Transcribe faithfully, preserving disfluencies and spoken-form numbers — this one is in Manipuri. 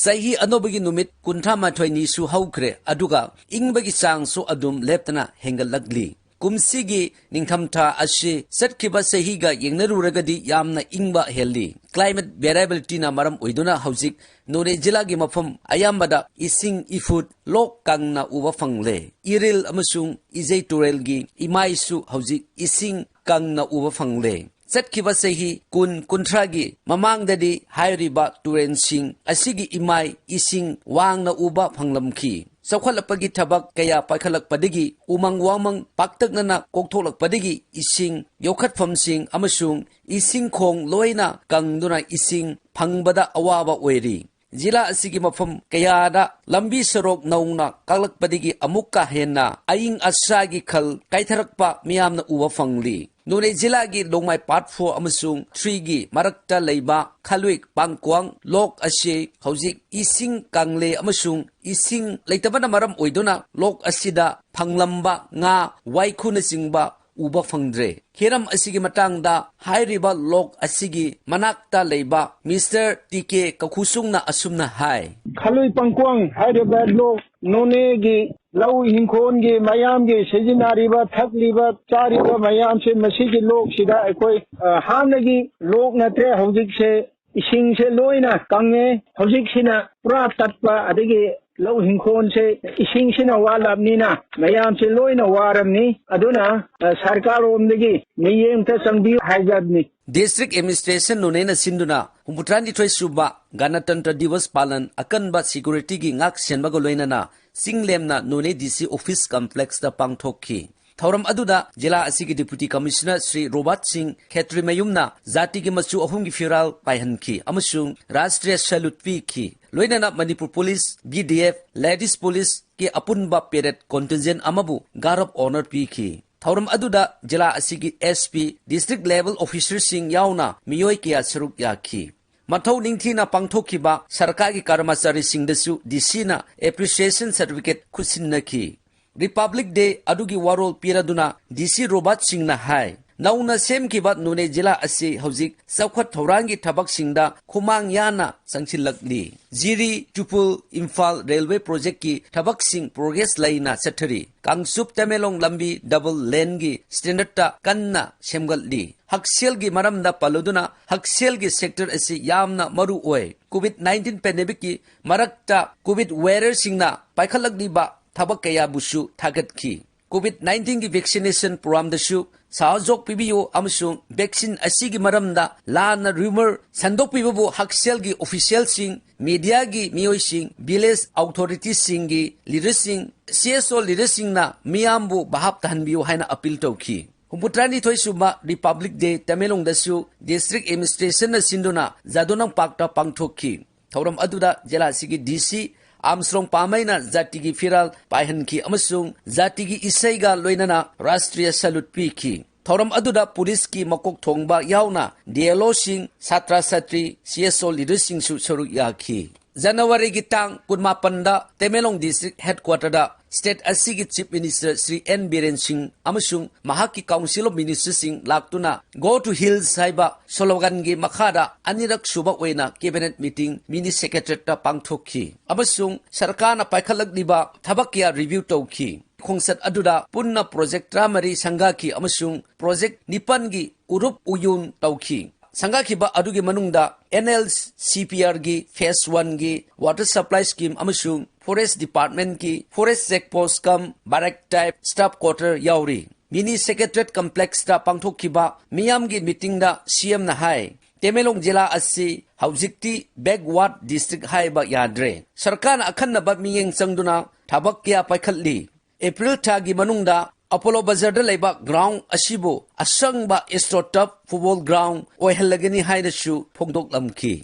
ꯆꯍꯤ ꯑꯅꯧꯕꯒꯤ ꯅꯨꯃꯤꯠ ꯀꯨꯟꯊ꯭ꯔꯥ ꯃꯥꯊꯣꯏꯅꯤꯁꯨ ꯍꯧꯈ꯭ꯔꯦ, ꯑꯗꯨꯒ ꯏꯪꯕꯒꯤ ꯆꯥꯡꯁꯨ ꯑꯗꯨꯝ ꯂꯦꯞꯇꯅ ꯍꯦꯟꯒꯠꯂꯛꯂꯤ꯫ ꯀꯨꯝꯁꯤꯒꯤ ꯅꯤꯡꯊꯝꯊꯥ ꯑꯁꯤ ꯆꯠꯈꯤꯕ ꯆꯍꯤꯒ ꯌꯦꯡꯅꯔꯨꯔꯒꯗꯤ ꯌꯥꯝꯅ ꯏꯪꯕ ꯍꯦꯜꯂꯤ꯫ Climate variabilityꯅ ꯃꯔꯝ ꯑꯣꯏꯗꯨꯅ ꯍꯧꯖꯤꯛ ꯅꯣꯅꯦ ꯖꯤꯂꯥꯒꯤ ꯃꯐꯝ ꯑꯌꯥꯝꯕꯗ ꯏꯁꯤꯡ ꯏꯐꯨꯠ, ꯂꯣꯛ ꯀꯪꯅ ꯎꯕ ꯐꯪꯂꯦ꯫ ꯏꯔꯤꯜ ꯑꯃꯁꯨꯡ ꯏꯖꯩ ꯇꯨꯔꯦꯜꯒꯤ ꯏꯃꯥꯏꯁꯨ ꯍꯧꯖꯤꯛ ꯏꯁꯤꯡ ꯀꯪꯅ ꯎꯕ ꯐꯪꯂꯦ꯫ ꯆꯠꯈꯤꯕ ꯆꯍꯤ ꯀꯨꯟ ꯀꯨꯟꯊ꯭ꯔꯥꯒꯤ ꯃꯃꯥꯡꯗꯗꯤ ꯍꯥꯏꯔꯤꯕ ꯇꯨꯔꯦꯜꯁꯤꯡ ꯑꯁꯤꯒꯤ ꯏꯃꯥꯏ ꯏꯁꯤꯡ ꯋꯥꯡꯅ ꯎꯕ ꯐꯪꯂꯝꯈꯤ꯫ ꯆꯥꯎꯈꯠꯂꯛꯄꯒꯤ ꯊꯕꯛ ꯀꯌꯥ ꯄꯥꯏꯈꯠꯂꯛꯄꯗꯒꯤ, ꯎꯃꯪ ꯋꯥꯃꯪ ꯄꯥꯛꯇꯛꯅꯅ ꯀꯣꯛꯊꯣꯛꯂꯛꯄꯗꯒꯤ ꯏꯁꯤꯡ ꯌꯣꯛꯈꯠꯐꯝꯁꯤꯡ ꯑꯃꯁꯨꯡ ꯏꯁꯤꯡ ꯈꯣꯡ ꯂꯣꯏꯅ ꯀꯪꯗꯨꯅ ꯏꯁꯤꯡ ꯐꯪꯕꯗ ꯑꯋꯥꯕ ꯑꯣꯏꯔꯤ꯫ ꯖꯤꯂꯥ ꯑꯁꯤꯒꯤ ꯃꯐꯝ ꯀꯌꯥꯗ ꯂꯝꯕꯤ ꯁꯣꯔꯣꯛ ꯅꯧꯅ ꯀꯛꯂꯛꯄꯗꯒꯤ ꯑꯃꯨꯛꯀ ꯍꯦꯟꯅ ꯑꯏꯪ ꯑꯁꯥꯒꯤ ꯈꯜ ꯀꯥꯏꯊꯔꯛꯄ ꯃꯤꯌꯥꯝꯅ ꯎꯕ ꯐꯪꯂꯤ꯫ ꯅꯣꯅꯦ ꯖꯤꯂꯥꯒꯤ ꯂꯣꯡꯃꯥꯏ Part four ꯑꯃꯁꯨꯡ threeꯒꯤ ꯃꯔꯛꯇ ꯂꯩꯕ ꯈꯥꯂꯨꯏ ꯄꯥꯡꯀ꯭ꯋꯥꯡ ꯂꯣꯛ ꯑꯁꯤ ꯍꯧꯖꯤꯛ ꯏꯁꯤꯡ ꯀꯪꯂꯦ ꯑꯃꯁꯨꯡ ꯏꯁꯤꯡ ꯂꯩꯇꯕꯅ ꯃꯔꯝ ꯑꯣꯏꯗꯨꯅ ꯂꯣꯛ ꯑꯁꯤꯗ ꯐꯪꯂꯝꯕ ꯉꯥ, ꯋꯥꯏꯈꯨꯅꯆꯤꯡꯕ ꯎꯕ ꯐꯪꯗ꯭ꯔꯦ꯫ ꯍꯤꯔꯝ ꯑꯁꯤꯒꯤ ꯃꯇꯥꯡꯗ ꯍꯥꯏꯔꯤꯕ ꯂꯣꯛ ꯑꯁꯤꯒꯤ ꯃꯅꯥꯛꯇ ꯂꯩꯕ Mister T K ꯀꯈꯨꯁꯨꯡꯅ ꯑꯁꯨꯝꯅ ꯍꯥꯏ꯫ ꯈꯥꯂꯨꯏ ꯄꯥꯡꯀ꯭ꯋꯥꯡ ꯍꯥꯏꯔꯤꯕ ꯂꯣꯛ ꯅꯣꯅꯦꯒꯤ ꯂꯧ ꯏꯪꯈꯣꯜꯒꯤ ꯃꯌꯥꯝꯒꯤ ꯁꯤꯖꯤꯟꯅꯔꯤꯕ, ꯊꯛꯂꯤꯕ, ꯆꯥꯔꯤꯕ ꯃꯌꯥꯝꯁꯦ ꯃꯁꯤꯒꯤ ꯂꯣꯛꯁꯤꯗ ꯑꯩꯈꯣꯏ, ꯑ, ꯍꯥꯟꯅꯒꯤ ꯂꯣꯛ ꯅꯠꯇ꯭ꯔꯦ꯫ ꯍꯧꯖꯤꯛꯁꯦ ꯏꯁꯤꯡꯁꯦ ꯂꯣꯏꯅ ꯀꯪꯉꯦ꯫ ꯍꯧꯖꯤꯛꯁꯤꯅ ꯄꯨꯔꯥ ꯇꯠꯄ, ꯑꯗꯒꯤ ꯂꯧ ꯏꯪꯈꯣꯜꯁꯦ ꯏꯁꯤꯡꯁꯤꯅ ꯋꯥꯠꯂꯕꯅꯤꯅ ꯃꯌꯥꯝꯁꯦ ꯂꯣꯏꯅ ꯋꯥꯔꯝꯅꯤ꯫ ꯑꯗꯨꯅ, ꯑ, ꯁꯔꯀꯥꯔ ꯔꯣꯝꯗꯒꯤ ꯃꯤꯠꯌꯦꯡ ꯑꯝꯇ ꯆꯪꯕꯤꯌꯨ ꯍꯥꯏꯖꯕꯅꯤ꯫ District Administration ꯅꯣꯅꯦꯅ ꯁꯤꯟꯗꯨꯅ ꯍꯨꯝꯐꯨꯇꯔꯥꯅꯤꯊꯣꯏ ꯁꯨꯕ ꯒꯅꯇꯟꯇ꯭ꯔ ꯗꯤꯋꯁ ꯄꯥꯂꯟ ꯑꯀꯟꯕ securityꯒꯤ ꯉꯥꯛ ꯁꯦꯟꯕꯒ ꯂꯣꯏꯅꯅ ꯆꯤꯡꯂꯦꯝꯅ ꯅꯣꯅꯦ D C office complexꯇ ꯄꯥꯡꯊꯣꯛꯈꯤ꯫ ꯊꯧꯔꯝ ꯑꯗꯨꯗ ꯖꯤꯂꯥ ꯑꯁꯤꯒꯤ Deputy Commissioner ꯁ꯭ꯔꯤ ꯔꯣꯕꯥꯔꯠ ꯁꯤꯡ ꯈꯦꯇ꯭ꯔꯤꯃꯌꯨꯝꯅ ꯖꯥꯇꯤꯒꯤ ꯃꯆꯨ ꯑꯍꯨꯝꯒꯤ ꯐꯤꯔꯥꯜ ꯄꯥꯏꯍꯟꯈꯤ ꯑꯃꯁꯨꯡ ꯔꯥꯁꯇ꯭ꯔꯤꯌ salute ꯄꯤꯈꯤ꯫ ꯂꯣꯏꯅꯅ Manipur Police, B D F, Ladies Policeꯀꯤ ꯑꯄꯨꯟꯕ parade contingent ꯑꯃꯕꯨ guard of honour ꯄꯤꯈꯤ꯫ ꯊꯧꯔꯝ ꯑꯗꯨꯗ ꯖꯤꯂꯥ ꯑꯁꯤꯒꯤ S P, district level officerꯁꯤꯡ ꯌꯥꯎꯅ ꯃꯤꯑꯣꯏ ꯀꯌꯥ ꯁꯔꯨꯛ ꯌꯥꯈꯤ꯫ ꯃꯊꯧ ꯅꯤꯡꯊꯤꯅ ꯄꯥꯡꯊꯣꯛꯈꯤꯕ ꯁꯔꯀꯥꯔꯒꯤ ꯀꯔꯃꯆꯥꯔꯤꯁꯤꯡꯗꯁꯨ D Cꯅ appreciation certificate ꯈꯨꯠꯁꯤꯟꯅꯈꯤ꯫ Republic Day ꯑꯗꯨꯒꯤ ꯋꯥꯔꯣꯜ ꯄꯤꯔꯗꯨꯅ D C ꯔꯣꯕꯥꯔꯠ ꯁꯤꯡꯅ ꯍꯥꯏ, ꯅꯧꯅ ꯁꯦꯝꯈꯤꯕ ꯅꯣꯅꯦ ꯖꯤꯂꯥ ꯑꯁꯤ ꯍꯧꯖꯤꯛ ꯆꯥꯎꯈꯠ ꯊꯧꯔꯥꯡꯒꯤ ꯊꯕꯛꯁꯤꯡꯗ ꯈꯨꯃꯥꯡ ꯌꯥꯅ ꯆꯪꯁꯤꯜꯂꯛꯂꯤ꯫ ꯖꯤꯔꯤ ꯆꯨꯄꯨꯜ ꯏꯝꯐꯥꯜ ꯔꯦꯜꯋꯦ ꯄ꯭ꯔꯣꯖꯦꯛꯀꯤ ꯊꯕꯛꯁꯤꯡ ꯄ꯭ꯔꯣꯒ꯭ꯔꯦꯁ ꯂꯩꯅ ꯆꯠꯊꯔꯤ꯫ ꯀꯥꯡꯆꯨꯞ ꯇꯃꯦꯡꯂꯣꯡ ꯂꯝꯕꯤ ꯗꯕꯜ ꯂꯦꯟꯒꯤ ꯁ꯭ꯇꯦꯟꯗꯔꯗꯇ ꯀꯟꯅ ꯁꯦꯝꯒꯠꯂꯤ꯫ ꯍꯛꯁꯦꯜꯒꯤ ꯃꯔꯝꯗ ꯄꯜꯂꯨꯗꯨꯅ ꯍꯛꯁꯦꯜꯒꯤ ꯁꯦꯛꯇꯔ ꯑꯁꯤ ꯌꯥꯝꯅ ꯃꯔꯨ ꯑꯣꯏ꯫ ꯀꯣꯚꯤꯗ ꯅꯥꯏꯟꯇꯤꯟ ꯄꯦꯟꯗꯦꯃꯤꯛꯀꯤ ꯃꯔꯛꯇ ꯀꯣꯚꯤꯗ ꯋꯦꯔꯤꯌꯔꯁꯤꯡꯅ ꯄꯥꯏꯈꯠꯂꯛꯂꯤꯕ ꯊꯕꯛ ꯀꯌꯥꯕꯨꯁꯨ ꯊꯥꯒꯠꯈꯤ꯫ ꯀꯣꯚꯤꯗ ꯅꯥꯏꯟꯇꯤꯟꯒꯤ ꯚꯦꯛꯁꯤꯅꯦꯁꯟ ꯄ꯭ꯔꯣꯒ꯭ꯔꯥꯝꯗꯁꯨ ꯁꯍꯌꯣꯒ ꯄꯤꯕꯤꯌꯨ ꯑꯃꯁꯨꯡ ꯚꯦꯛꯁꯤꯟ ꯑꯁꯤꯒꯤ ꯃꯔꯝꯗ ꯂꯥꯟꯅ ꯔꯨꯃꯔ ꯁꯟꯗꯣꯛꯄꯤꯕꯕꯨ ꯍꯛꯁꯦꯜꯒꯤ ꯑꯣꯐꯤꯁꯤꯌꯦꯜꯁꯤꯡ, ꯃꯤꯗꯤꯌꯥꯒꯤ ꯃꯤꯑꯣꯏꯁꯤꯡ, ꯚꯤꯂꯦꯖ ꯑꯣꯊꯣꯔꯤꯇꯤꯁꯤꯡꯒꯤ ꯂꯤꯗꯔꯁꯤꯡ, ꯁꯤ ꯑꯦꯁ ꯑꯣ ꯂꯤꯗꯔꯁꯤꯡꯅ ꯃꯤꯌꯥꯝꯕꯨ ꯚꯥꯞ ꯇꯥꯍꯟꯕꯤꯌꯨ ꯍꯥꯏꯅ ꯑꯄꯤꯜ ꯇꯧꯈꯤ꯫ ꯍꯨꯝꯐꯨꯇꯔꯥꯅꯤꯊꯣꯏ ꯁꯨꯕ ꯔꯤꯄꯕ꯭ꯂꯤꯛ ꯗꯦ ꯇꯃꯦꯡꯂꯣꯡꯗꯁꯨ ꯗꯤꯁꯇ꯭ꯔꯤꯛ ꯑꯦꯗꯃꯤꯅꯤꯁꯇ꯭ꯔꯦꯁꯟꯅ ꯁꯤꯟꯗꯨꯅ ꯖꯥꯗꯣꯅꯪ ꯄꯥꯔꯛꯇ ꯄꯥꯡꯊꯣꯛꯈꯤ꯫ ꯊꯧꯔꯝ ꯑꯗꯨꯗ ꯖꯤꯂꯥ ꯑꯁꯤꯒꯤ ꯗꯤ ꯁꯤ ꯑꯥꯝꯁ꯭ꯇꯔꯣꯡ ꯄꯥꯃꯩꯅ ꯖꯥꯇꯤꯒꯤ ꯐꯤꯔꯥꯜ ꯄꯥꯏꯍꯟꯈꯤ ꯑꯃꯁꯨꯡ ꯖꯥꯇꯤꯒꯤ ꯏꯁꯩꯒ ꯂꯣꯏꯅꯅ ꯔꯥꯁꯇ꯭ꯔꯤꯌ ꯁꯂꯨꯠ ꯄꯤꯈꯤ꯫ ꯊꯧꯔꯝ ꯑꯗꯨꯗ ꯄꯨꯂꯤꯁꯀꯤ ꯃꯀꯣꯛ ꯊꯣꯡꯕ ꯌꯥꯎꯅ ꯗꯤ ꯑꯦꯜ ꯑꯣꯁꯤꯡ, ꯁꯥꯇ꯭ꯔ ꯁꯥꯇ꯭ꯔꯤ, ꯁꯤ ꯑꯦꯁ ꯑꯣ ꯂꯤꯗꯔꯁꯤꯡꯁꯨ ꯁꯔꯨꯛ ꯌꯥꯈꯤ꯫ ꯖꯅꯋꯥꯔꯤꯒꯤ ꯇꯥꯡ ꯀꯨꯟꯃꯥꯄꯟꯗ ꯇꯃꯦꯡꯂꯣꯡ ꯗꯤꯁꯇ꯭ꯔꯤꯛ ꯍꯦꯗꯀ꯭ꯋꯥꯇꯔꯗ ꯁ꯭ꯇꯦꯠ ꯑꯁꯤꯒꯤ chief minister Shri N Biren Singh ꯑꯃꯁꯨꯡ ꯃꯍꯥꯛꯀꯤ ꯀꯥꯎꯟꯁꯤꯜ ꯑꯣꯐ ꯃꯤꯅꯤꯁꯇꯔꯁꯤꯡ ꯂꯥꯛꯇꯨꯅ "Go to Hills" ꯍꯥꯏꯕ ꯁ꯭ꯂꯣꯒꯥꯟꯒꯤ ꯃꯈꯥꯗ ꯑꯅꯤꯔꯛ ꯁꯨꯕ ꯑꯣꯏꯅ ꯀꯦꯕꯤꯅꯦꯠ ꯃꯤꯇꯤꯡ ꯃꯤꯅꯤ ꯁꯦꯀ꯭ꯔꯦꯇꯔꯤꯌꯦꯠꯇ ꯄꯥꯡꯊꯣꯛꯈꯤ ꯑꯃꯁꯨꯡ ꯁꯔꯀꯥꯔꯅ ꯄꯥꯏꯈꯠꯂꯛꯂꯤꯕ ꯊꯕꯛ ꯀꯌꯥ ꯔꯤꯚ꯭ꯌꯨ ꯇꯧꯈꯤ꯫ ꯈꯣꯡꯆꯠ ꯑꯗꯨꯗ ꯄꯨꯟꯅ ꯄ꯭ꯔꯣꯖꯦꯛ ꯇꯔꯥꯃꯔꯤ ꯁꯪꯒꯥꯈꯤ ꯑꯃꯁꯨꯡ ꯄ꯭ꯔꯣꯖꯦꯛ ꯅꯤꯄꯥꯟꯒꯤ ꯎꯔꯨꯞ ꯎꯌꯨꯟ ꯇꯧꯈꯤ꯫ ꯁꯪꯒꯥꯈꯤꯕ ꯑꯗꯨꯒꯤ ꯃꯅꯨꯡꯗ ꯑꯦꯟ ꯑꯦꯜ ꯁꯤ ꯄꯤ ꯑꯥꯔꯒꯤ ꯐꯦꯁ ꯋꯥꯟꯒꯤ ꯋꯥꯇꯔ ꯁꯄ꯭ꯂꯥꯏ ꯁ꯭ꯀꯤꯝ ꯑꯃꯁꯨꯡ ꯐꯣꯔꯦꯁ ꯗꯤꯄꯥꯔꯠꯃꯦꯟꯠꯀꯤ forest check post cum barrack type staff quarter ꯌꯥꯎꯔꯤ꯫ ꯃꯤꯅꯤ ꯁꯦꯀ꯭ꯔꯦꯇꯔꯤꯌꯦꯠ ꯀꯝꯄ꯭ꯂꯦꯛꯁꯇ ꯄꯥꯡꯊꯣꯛꯈꯤꯕ ꯃꯤꯌꯥꯝꯒꯤ ꯃꯤꯇꯤꯡꯗ ꯁꯤ ꯑꯦꯝꯅ ꯍꯥꯏ, ꯇꯃꯦꯡꯂꯣꯡ ꯖꯤꯂꯥ ꯑꯁꯤ ꯍꯧꯖꯤꯛꯇꯤ ꯕꯦꯛꯋꯥꯔꯗ ꯗꯤꯁꯇ꯭ꯔꯤꯛ ꯍꯥꯏꯕ ꯌꯥꯗ꯭ꯔꯦ꯫ ꯁꯔꯀꯥꯔꯅ ꯑꯈꯟꯅꯕ ꯃꯤꯠꯌꯦꯡ ꯆꯪꯗꯨꯅ ꯊꯕꯛ ꯀꯌꯥ ꯄꯥꯏꯈꯠꯂꯤ꯫ ꯑꯦꯄ꯭ꯔꯤꯜ ꯊꯥꯒꯤ ꯃꯅꯨꯡꯗ ꯑꯄꯣꯂꯣ ꯕꯖꯥꯔꯗ ꯂꯩꯕ ꯒ꯭ꯔꯥꯎꯟ ꯑꯁꯤꯕꯨ ꯑꯁꯪꯕ ꯑꯦꯁꯇ꯭ꯔꯣꯇꯔꯐ ꯐꯨꯠꯕꯣꯜ ꯒ꯭ꯔꯥꯎꯟ ꯑꯣꯏꯍꯜꯂꯒꯅꯤ ꯍꯥꯏꯅꯁꯨ ꯐꯣꯡꯗꯣꯛꯂꯝꯈꯤ꯫